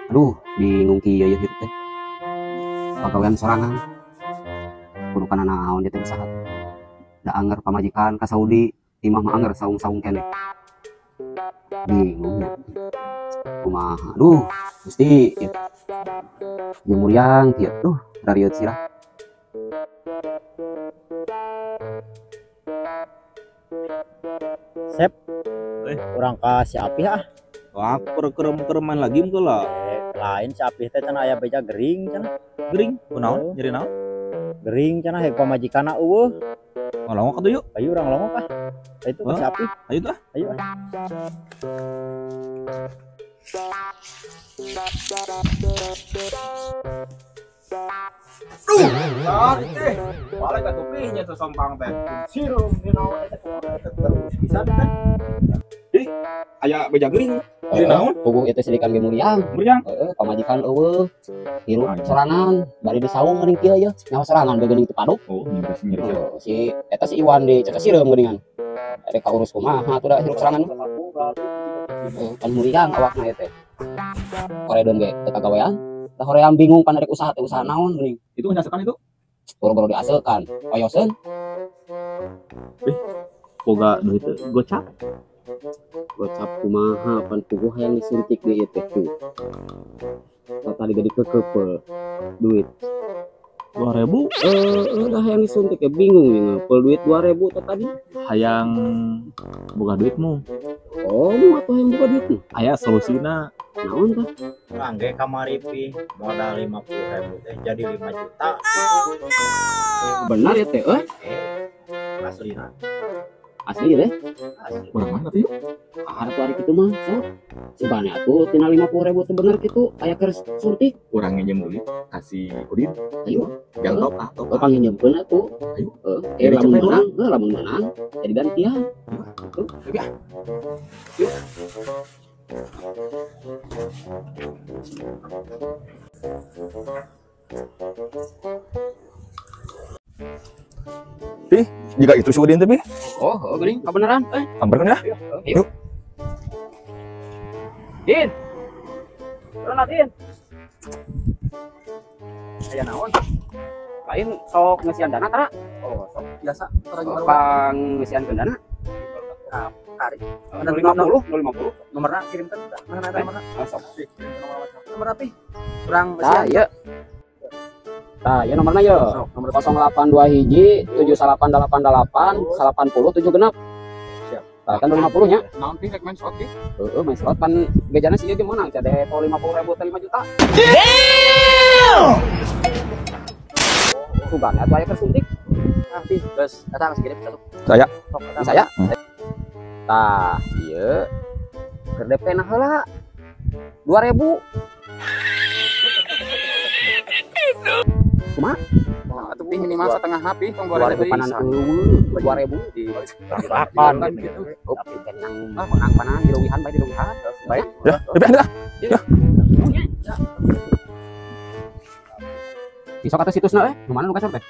Aduh, bingung kieu ieu hirup teh. Pagawean sorangan. Kudu kana naon ieu teh usaha. Da anger pamajikan ka Saudi, imah mah anger saung-saung keneh. Bingung ya. Kumaha? Aduh, Gusti ieu. Jeung muriang kieu. Duh, rarieut sirah. Sep. Urang ka si Apih ah. Wah, kerem-kereman lagi mah lah. Lain si Apih teh cenah aya beja gering cenah. Gering? Kunaon? Nyeri naon? Gering cenah hek pamajikanna eueuh. Ngalongok atuh yuk. Ayo urang longok ah. Itu ka si Apih. Ayo tuh ah. Ayo ah. Duh, tadi teh. Balik atuh pihnya tuh sompang teh. Sirum dinaon eta terus pisan teh. Ih, aya beja gering. Jadi naon? Puguh itu sidikan ge muriang. Muriang. Heeh, pamajikan eueuh. Hirup sorangan, bari di saung geuning kieu ye. Nyawa sorangan ge geuning teu paduk. Oh, nyeri nyeri. Oh, si eta si Iwan di caca sireum geuningan. Rek kaurus kumaha atuh da hirup sorangan. Heeh, kan muriang awakna ieu teh. Koredon ge teu kagawean. Tah hoream bingung pan rek usaha teh usaha naon geuning. Itu ngasekan itu? Boro-boro diasekan. Oyoseun. Ih, boga duit gocap. Gocap kumaha pan puguh hayang disuntik deui ieu teh tuh. Tadi gede kekepe duit 2000. Udah hayang disuntik ya bingung nih ngepel duit 2000 teh tadi. Hayang boga duitmu. Oh, mau atuh hayang boga duitmu. Aya solusina. Naon tah? Urang ge kamari pi modal 50.000 teh jadi 5 juta. Benar ya teh euy? Aslina. Asli deh. Asli. Urang mana tuh yuk? Ah, atuh ari kitu mah sok. Subane atuh tina 50.000 teh bener kitu aya keur suntik. Urang nginjem duit kasih Udin. Ayo. Jangan top ah, top. Oh, panginjemkeun atuh. Ayo. Heeh, Jadi lamun cepet menang, heuh lamun menang jadi gantian. Tuh, yuk ah. Yuk. Ih, jika itu si Udin teh, Pi. Oh, oh geuning kabeneran euy. Samperkeun ya. Yuk. Din. Turun Din. Aya naon? Lain sok ngeusian dana tara? Oh, sok biasa. Pang ngeusian dana. Kari. 050, 050. Nomorna kirimkan mana eta nomorna? Oh, sok. Nomor api? Urang Tah, ngeusian. ieu. Tah, ieu nomorna ieu. Sok, nomor 082 1 7888 80 7 genep. Siap. Tah, kan 050 nya. Naon pi rek main slot pi? Heeh, main slot pan gejana sih ieu ge meunang cade 50.000 teh 5 juta. Damn! Sugan atuh aya keur suntik. Ah, pi, geus eta geus kirim satu. Saya. Sok, eta. Bisa ya? Tah, ieu keur DP na heula. 2000. Kumaha? Wah, atuh pi minimal setengah pi tong 2000 2000 panan eueuh, 2000. Delapan gitu. Oh, menang menang panan dileuwihan bae dileuwihan. Baik. Ya, lebih ada. Ya. Besok atau situsna nu mana nu gacor teh?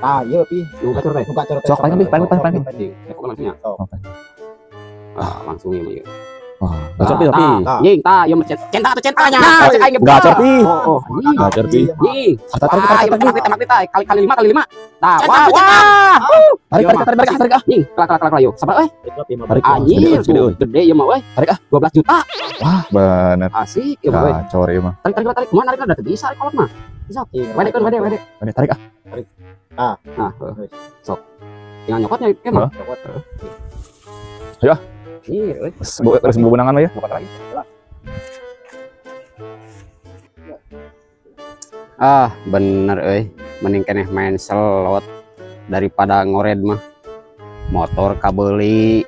Tah, ieu pi. Nu gacor teh. Nu gacor teh. Sok paling pi, paling paling paling. Aku langsung ya. Ah, langsung ieu mah ieu. Wah, gacor pi tapi. Nying, tah, ieu mah centang atuh centangnya. Cek aing ge buka. Gacor pi. Oh, oh. Gacor pi. Nying. Tarik Ah, tarik ieu tarik mah tembak kita kali kali 5 kali 5. Tah, wah, wah. tarik tarik tarik tarik ah. Nying, kelak kelak kelak yuk. Sabar euy. Tarik. Anjir, Gede euy. gede ieu mah euy. Tarik ah. 12 juta. Wah, bener. Asik ieu mah euy. Gacor ieu mah. Tarik tarik tarik. Kumaha narikna da teu bisa kolot mah. Bisa. Wede kan wede wede. Ini tarik ah. Ah. Nah, sok. Tinggal nyokotnya ieu mah. Nyokot. Ayo ah. Iya, euy. Terus bebenangan mah ya. Nyokot lagi. Ah, bener euy. Mending keneh main slot daripada ngored mah. Motor kabeli.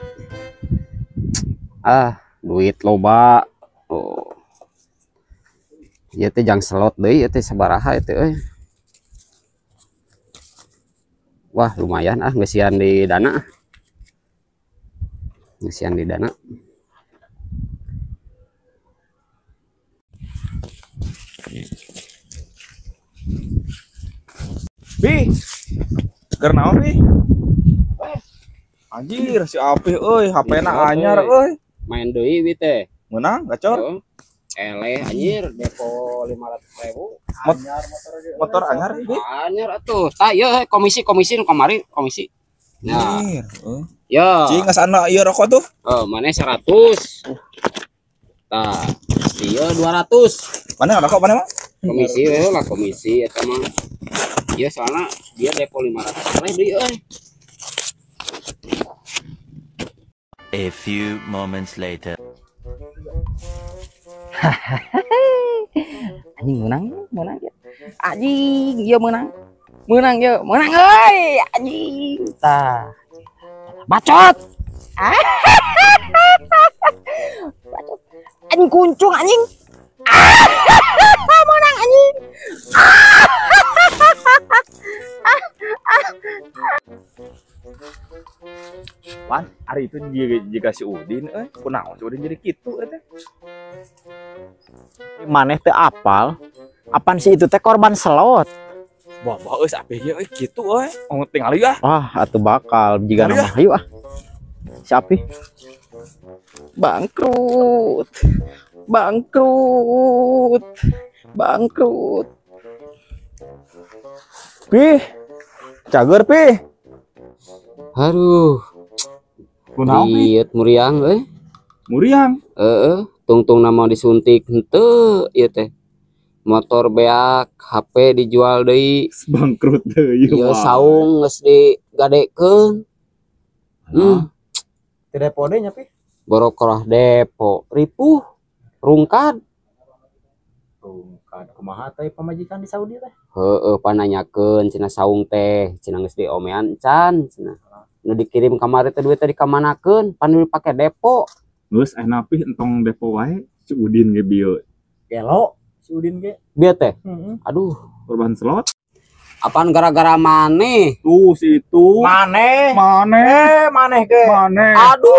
Ah, duit loba. Oh. Ieu teh jang slot deui ieu teh sabaraha ieu teh euy. Wah, lumayan ah ngeusian di dana. Ngeusian di dana. Pi. Keur naon pi? Anjir si Apih euy, HP-na anyar euy. Main deui wi teh. Meunang gacor. Heeh. Eleh anjir depo 500.000. Motor anyar ieu. Anyar atuh. Tah ieu komisi nu kamari komisi. Nah, ya. Cing geus ana ieu rokok tuh. Oh, maneh 100. Tah, ieu 200. Mana rokok mana mah? Komisi we lah komisi eta mah. Ieu soalna dia depo 500 eleh deui euy. A few moments later. Anjing menang ya. Anjing ieu menang. Menang ieu, menang euy anjing. Tah. Bacot. Bacot. Anjing kuncung anjing. Menang anjing. Wan, hari itu jika si Udin euy, kunaon si Udin jadi kitu eta. Maneh teu apal? Apan si itu teh korban slot. Wah, wah euy sapi ieu euy kitu euy. Oh, tingali ah. Wah, atuh bakal jiga nama. Hayu ah. Si Api. Bangkrut. Bangkrut. Bangkrut. Pih. Cager pih. Aduh. Kunaon pih? Liet muriang euy. Muriang. Heeh, tungtung nama disuntik henteu ieu teh. Motor beak, HP dijual deui. Bangkrut deui. Ieu saung geus digadekeun. Teu depo deui nya pih. Borokorah depo, ripuh, rungkad. Rungkad kumaha teh pamajikan di Saudi teh? Heeh, pananyakeun cenah saung teh, cenah geus diomean can cenah. Nu dikirim kamari teh duit teh dikamanakeun, pan dipake depo. Geus aya pih entong depo wae, si Udin ge bieu. Gelo si Udin ge. Bieu teh. Aduh, korban slot. Apaan gara-gara maneh? Tuh si itu. Maneh. Maneh. Maneh ge. Maneh. Aduh.